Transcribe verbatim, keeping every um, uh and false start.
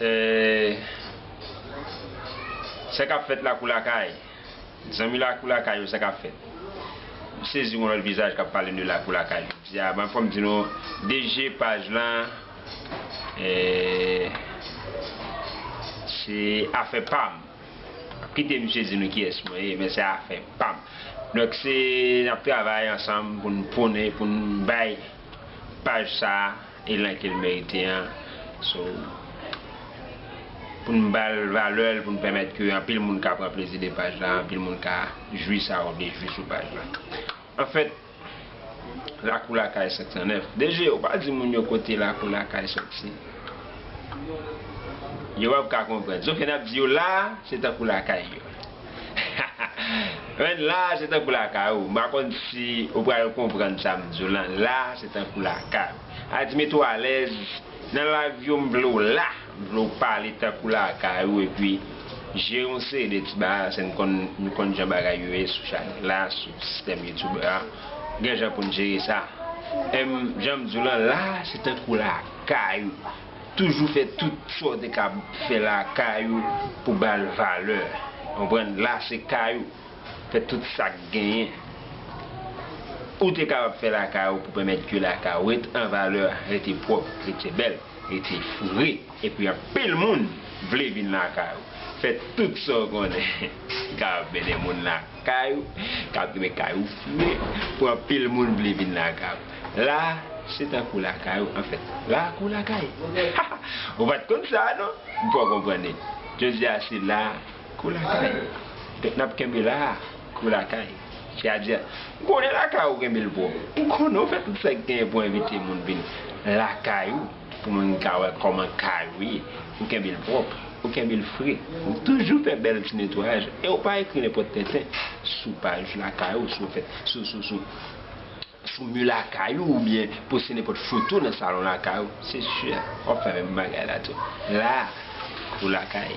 Eh, sa k ap fèt Lakou Lakay? Zanmi Lakou Lakay yo, sa k ap fèt? M sezi yon lòt vizaj k ap pale m de Lakou Lakay. Jodi a, ban fò m di nou, D G paj lan, eh, se afè pa m. Kite misye di nou kiyès mwen ye, men se afè pa m. Donk, se, n ap travay ansanm pou n pwone, pou n bay paj sa a elan ke l merite an. So, pou n ba l valè l, pou n pèmèt ke anpil moun ka pran plezi de paj la, anpil moun ka jwi sa yo vle jwi sou paj la. Anfèt, Lakou Lakay senk san nèf. D G, ou pa di moun yo kote Lakou Lakay soti. Yo p ap ka konprann. Sauf ke n ap di yo la, se tankou lakay yo. Men la, se tankou lakay ou. M pa konn si ou pral konprann sa m di w lan. La, se tankou lakay ou. A di mete w alèz. Nan lavi w, m vle w la. M vle w pale tankou lakay ou. Epi, jere yon seri de ti bagay, se nou konn, nou konn jan bagay yo ye sou chanèl la, sou sistèm YouTube la. Gen jan pou n jere sa. Em, jan m di w lan, la, se tankou lakay ou. Toujou fè tout sa w te ka fè lakay ou pou ba l valè. Konprann? La, se kay ou. Fè tout sa k genyen ou te kapab fè lakay ou pou pèmèt ke lakay ou ret an valè, rete pwòp, rete bèl, rete fre. Epi anpil moun vle vin lakay ou. Fè tout sa w konnen ki kapab mennen moun lakay ou, k ap kenbe kay ou fre, pou anpil moun vle vin lakay ou. La, se tankou lakay ou, anfèt. Lakou lakay. Ou pa t konn sa, non? M fè w konprann li. Jodi a, se la kou lakay. Donk, n ap kenbe la kou lakay. Sètadi, m konnen lakay ou kenbe l pwòp. M konnen ou fè tout sa k genyen pou envite moun vin lakay ou, pou moun ka wè kòman kay ou ye. Ou kenbe l pwòp, ou kenbe l fre. Ou toujou fè bèl ti netwayaj. E ou pa ekri nenpòt tenten sou paj lakay ou, sou fèt, sou, sou, sou, sou mi lakay ou, oubyen poste nenpòt foto nan salon lakay ou. Se si, w ap fè menm bagay la tou. La, kou lakay.